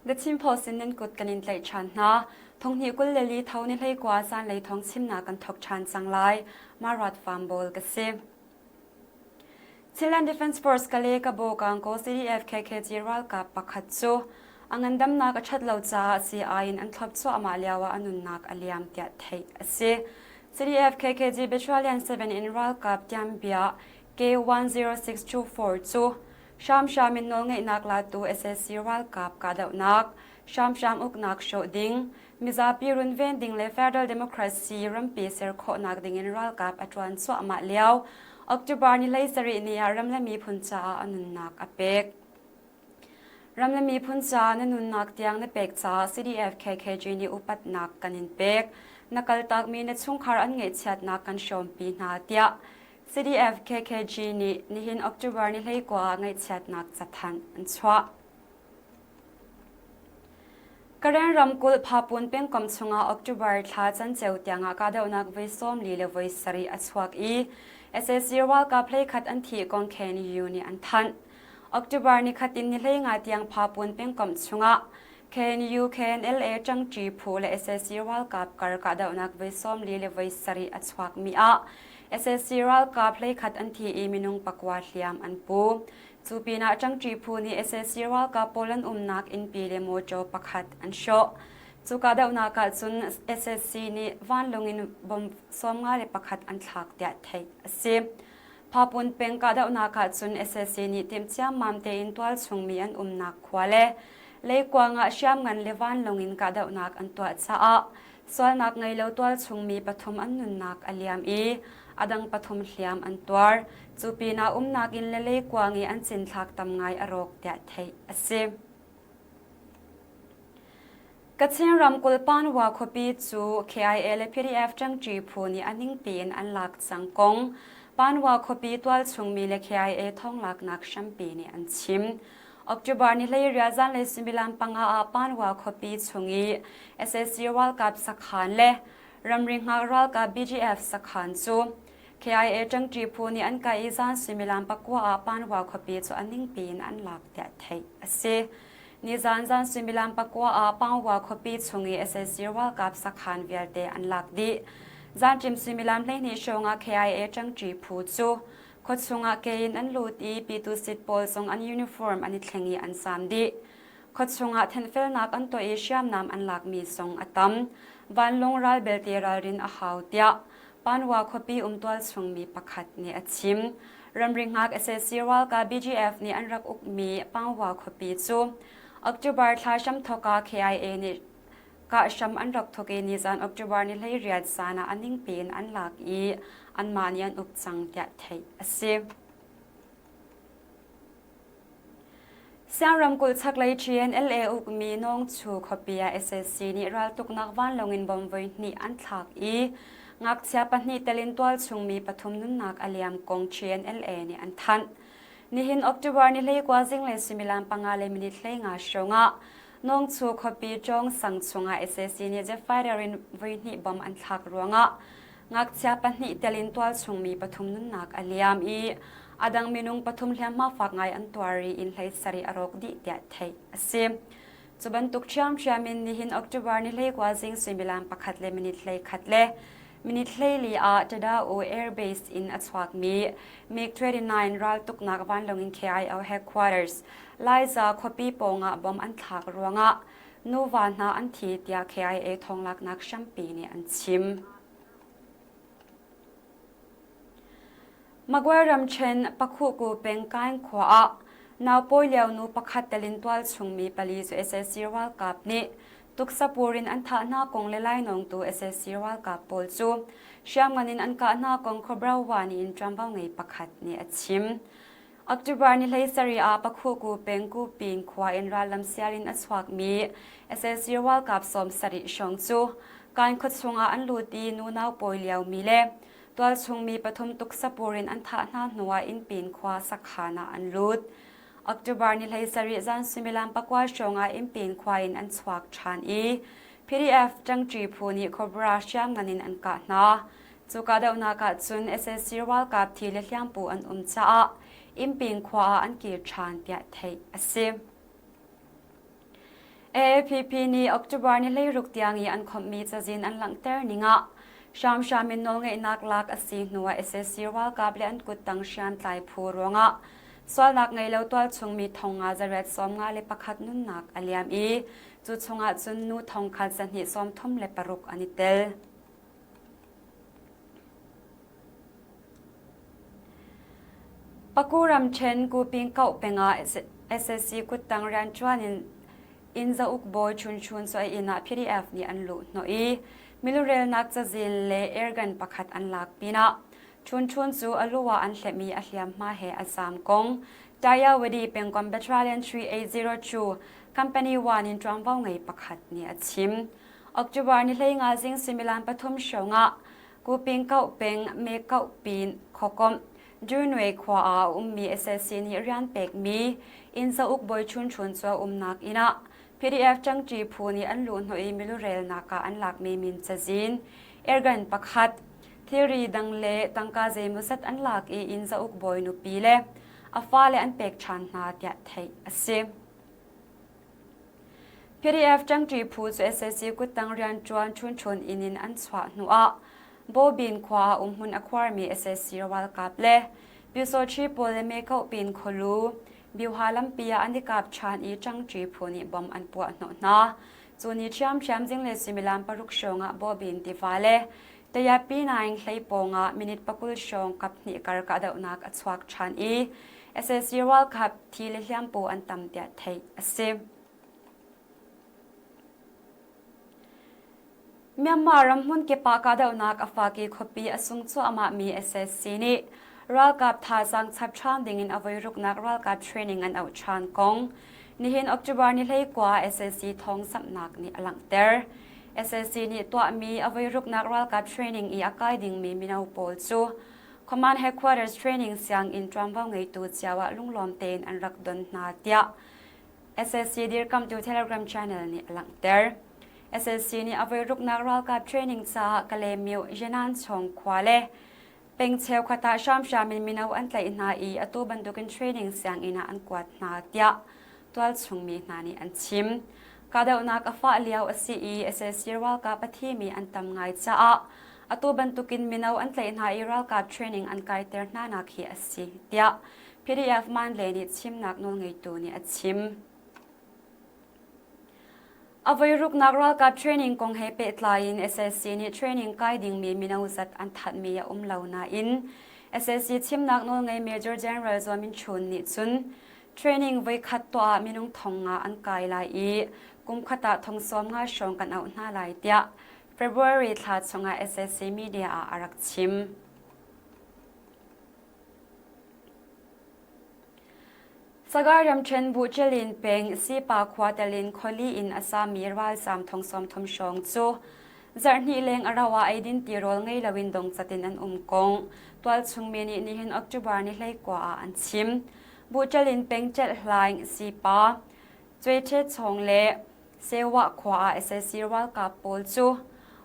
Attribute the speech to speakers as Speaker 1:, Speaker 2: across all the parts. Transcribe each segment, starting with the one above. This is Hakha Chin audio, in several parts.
Speaker 1: The Chin Post in nan kut kan in tlaih ṭhan hna. Thonghnih 24 tho ni 19 zanlei thawng chimnak kan thawk ṭhan cang lai. Marat Farm Bawl ka si. Chinland Defence Force Kale Kabo Kangkaw CDF KKG ralkap pakhat cu a ngandamnak a ṭhat lo caah sii in an thlop cuahmah lioah a nunnak a liam tiah theih a si. CDF KKG Battalion 7 in ralkap tiambia K10624 cu hramhram in nawlngeihnak latu sac ralkap kahdohnak, hramhram uknak hrawh ding, mizapi runven ding le federal democracy rampi ser khawhnak ding in ralkap a ṭuan cuahmah lio October ni 17 ni ah ram le miphun caah a nunnak a pek. Ram le miphun caah na nunnak tiang na pek caah CDF KKG nih upatnak kan in pek. Na kaltakmi na chungkhar an ngaihchiatnak kan hrawmpi hna tiah CDF KKG nih nihin October ni 19 ah ngaihchiatnak cathanh an chuah. Karen ramkulh Phapun pengkomh chungah October thla canceo tiangah kahdohnak voi 40 le voi 7 a chuak i sac ralkap hleikhat an thih kong KNU nih an thanh. October nikhat in ni 15 tiang Phapun pengkomh chungah KNU KNLA ṭangṭi phu le sac ralkap kar kahdohnak voi 40 le voi 7 a chuakmi ah sac ralkap hleikhat an thi i minung pakua hliam an pu. Cu pinah ṭangṭi phu nih sac ralkap pawl an umnak innpi le mawṭaw pakhat an hrawh. Cu kahdohnak ah cun sac nih vanlawng in bomb 51 an thlak tiah theih a si. Phapun peng kahdohnak ah cun sac nih timh ciammam tein tualchung mi an umnak khua le leikuang ah hriamngan le vanlawng in kahdohnak an tuah caah sualnak ngei lo tualchung mi pathum an nunnak a liam i a dang pathum hliam an tuar. Cu pinah umnak inn le leikuang i an cinthlak tam ngai a rawk tiah theih a si. Kachin ramkulh Panwa khuapi cu KIA le PDF ṭangṭi phu nih a ningpi in an lak cang kong Panwa khuapi tualchungmi le KIA thawnglaknak hrampi nih an chim. October ni 16 zanlei suimilam panga ah Panwa khuapi chung i sac ralkap sakhan le ramri hngak ralkap BGF sakhan cu KIA ṭangṭi phu nih an kah i zan suimilam pakua ah Panwa khuapi cu a ningpi in an lak tiah theih a si. Nizan zan suimilam pakua ah Pangwa khuapi chung i sac ralkap sakhan vialte an lak dih. Zanṭim suimilam 12 hrawng ah KIA ṭangṭi phu cu khuachung ah ke in an lut i Pyitusit pawl zong an uniform an i thleng i an zaam dih. Khuachung ah thenfelnak an tuah i hriamnam an lakmi zong a tam. Vanlawng ral belte ralrin a hau tiah Panwa khuapi um tualchungmi pakhat nih a chim. Ramri hngak sac ralkap BGF nih an rak ukmi Pangwa khuapi cu October thla hramthawk ah KIA nih kah hram an rak thawk i nizan October ni 18 zan ah a ningpi in an lak i anmah nih an uk cang tiah theih a si. Siang ramkulh chaklei TNLA ukmi Nawngchu khuapi ah sac nih raltuknak vanlawng in bomb voihnih an thlak i ngakchia pahnih tel in tualchung mi pathum nunnak a liam kong TNLA nih an thanh. Nihin October ni 19 zinglei suimilam panga le minute 15 hrawng ah Nawngchu khuapi Cawng sang chungah sac nih jet fighter in voihnih bomb an thlak ruangah Ngakchia pahnih tel in tualchung mi pathum nunnak a liam i a dang minung pathum hliamhma fak ngai an tuar i inn 17 a rawk dih tiah theih a si. Cu bantuk ṭhiamṭhiam in nihin October ni 19 zing suimilam pakhat le minute 11 le minute 14 ah Tada-U Air Base in a chuakmi MiG-29 raltuknak vanlawng in KIO headquarters Laiza khuapi pawngah bomb an thlak ruangah nuva hna an thi tiah KIA thawnglaknak hrampi nih an chim. Magway ramṭhen Pakhuku peng Kaing khua ah naupawi lio nu pakhat telin tualchungmi pali cu sac ralkap nih tuksapur in an thah hna kong le lainawngtu sac ralkap pawl cu hriamngan in an kah hna kong Khuabrawa nih in ṭuanvo ngei pakhat nih a chim. October ni 17 ah Pakhuku peng Kuping khua in rallam sial in a chuakmi sac ralkap 70 hrawng cu Kan khuachung ah an lut i nunau pawi liomi le tualchung mi pathum tuksapur in an thah hna hnuah Innpin khua sakhan ah an lut. October ni 17 zan suimilam pakua hrawng ah Innpin khua in an chuak ṭhan i PDF ṭangṭi phu nih Cobra hriamngan in an kah hna. Cu kahdohnak ah cun sac ralkap thi le hliampu an um caah Innping khua ah an kir ṭhan tiah theih a si. AAPP nih October ni 16 tiang i an khawmhmi cazin an langhter ning ah hramhram in nawlngeihnak lak a si hnuah sac ralkap le an kuttang hriamtlai phu ruangah sualnak ngei lo tualchung mi thong nga zariat 51 nunnak a liam i cu chungah cun nu thongkhat 236 an i tel. Paku ramṭhen Kuping kauh peng ah sac kuttang rianṭuan in inn zauk bawi Chun Chun cu a inn ah PDF nih an luhhnawh i milurelnak cazin le airgun pakhat an lak pinah Chun Chun cu a lu ah an hlehmi a hliamhma he a zaam kong Tayawadi pengkomh Battalion 3802 Company 1 in ṭuanvo ngei pakhat nih a chim. October ni 15 zing suimilam pathum hrawng ah Kuping Kauh peng Me Kauh Pin khuakomh Durnwe khua ah a ummi sac nih rian pekmi inn zauk bawi Chun Chun cu a umnak inn ah PDF ṭangṭi phu nih an luhhnawh i milurelnak ah an lakmi min cazin airgun pakhat, thilri dang le tangka zeimawzat an lak i inn zauk bawi nupi le a fale an pek ṭhan hna tiah theih a si. PDF ṭangṭi phu cu sac kuttang rianṭuan Chunchun inn in an chuah hnuah Bobin khua ah umhmun a khuarmi sac ralkap le Pyusawṭhi pawl le Mekohpin khualu Byuha lampi ah an i kap ṭhan i ṭangṭi phu nih bomb an puah hnawh hna. Cu ni ṭhiamṭhiam zinglei suimilam paruk hrawng ah Bobin tiva le Tayapi Naing hlei pawng ah minute 20 hrawng kaphnih kar kahdohnak a chuak ṭhan i sac ralkap thi le hliampu an tam tiah theih a si. Myanmar ram hmunkip ah kahdohnak a fak i khuapi a sung cuahmahmi sac nih ralkap thazaang chap ṭhan dingin a voiruknak ralkap training an auh ṭhan kong nihin October ni 19 sac thawngzamhnak nih a langhter. Sac nih tuahmi a voiruknak ralkap training i a kai dingmi mino pawl cu Command Headquarters Training sianginn ṭuanvo ngeitu cio ah lunglawm tein an rak don hna tiah sac dirkamhtu Telegram channel nih a langhter. Sac nih a voiruknak ralkap training caah Kalaymyo Yenanchawng khua le peng cheukhat ah hramhram in mino an tlaih hna i atu bantukin training sianginn ah an kuat hna tiah tualchung mi hna nih an chim. Kahdohnak a fah lio a si i sac ralkap a thimi an tam ngai caah atu bantukin mino an tlaih hna i ralkap training an kaiter hna nak hi a si tiah PDF Mandalay nih chimnak nawlngeitu nih a chim. A voiruknak ralkap training kong he pehtlai in sac nih training kai dingmi mino zat an thanhmi a um lo nain sac chimnak nawlngei Major General Zaw Min Chun nih cun training voikhat tuah ah minung thong nga an kai lai i kumkhat ah thong 50 hrawng kan auh hna lai tiah February thla chungah sac media ah a rak chim. Saga ramṭhen Buhchelin peng Sipa khua telin khuali in a sami ralzaam thong 30 hrawng cu zarhhnih leng a rauh ah eidin tirawl ngei loin dongcat in an um kong tualchung mi nih nihin October ni 19 ah an chim. Buhchelin peng Celhlaing Sipa Cuaiṭhet chawng le Sewah khua ah sac ralkap pawl cu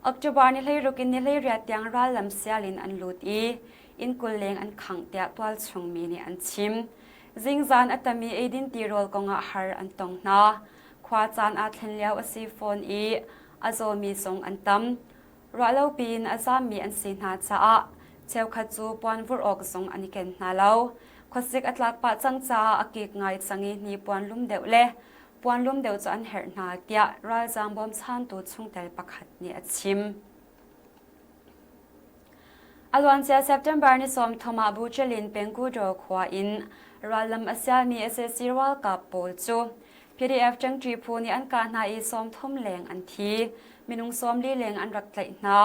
Speaker 1: October ni 16 in ni 18 tiang rallam sial in an lut i inn 20 leng an khangh tiah tualchung mi nih an chim. Zingzan a tam i eidin tirawl kongah har an tong hna. Khua caan aa thlen lio a si fawn i a zawmi zong an tam. Ruahlopi in a zaammi an si hna caah cheukhat cu puan vurh awk zong an i ken hna lo. Khuasik a tlak pah cang caah a kik ngai cang i hnipuan lum deuh le puan lum deuh cu an herh hna tiah ralzaam bawmchantu chungtel pakhat nih a chim. A luancia September ni 30 ah Buchalin pengkudaw khua in rallam a sialmi sac ralkap pawl cu PDF ṭangṭi phu nih an kah hna i 30 leng an thi. Minung 40 leng an rak tlaih hna.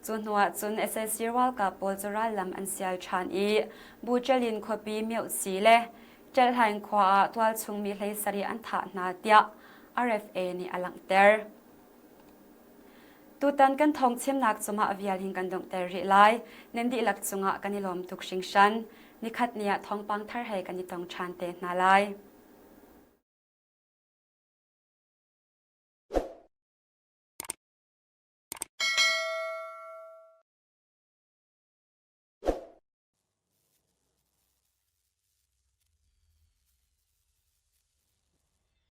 Speaker 1: Cu hnuah cun sac ralkap pawl cu rallam an sial ṭhan i Buchalin khuapi Myohsi le Ṭelhlaing khua ah tualchung mi 17 an thah hna tiah RFA nih a langhter. Tutan kan thawngchimnak cungah a vial hin kan donghter rih lai. Nan dihlak cungah kan i lawm tuk hringhran. Nikhat ni ah thawngpang thar he kan i tong ṭhan te hna lai.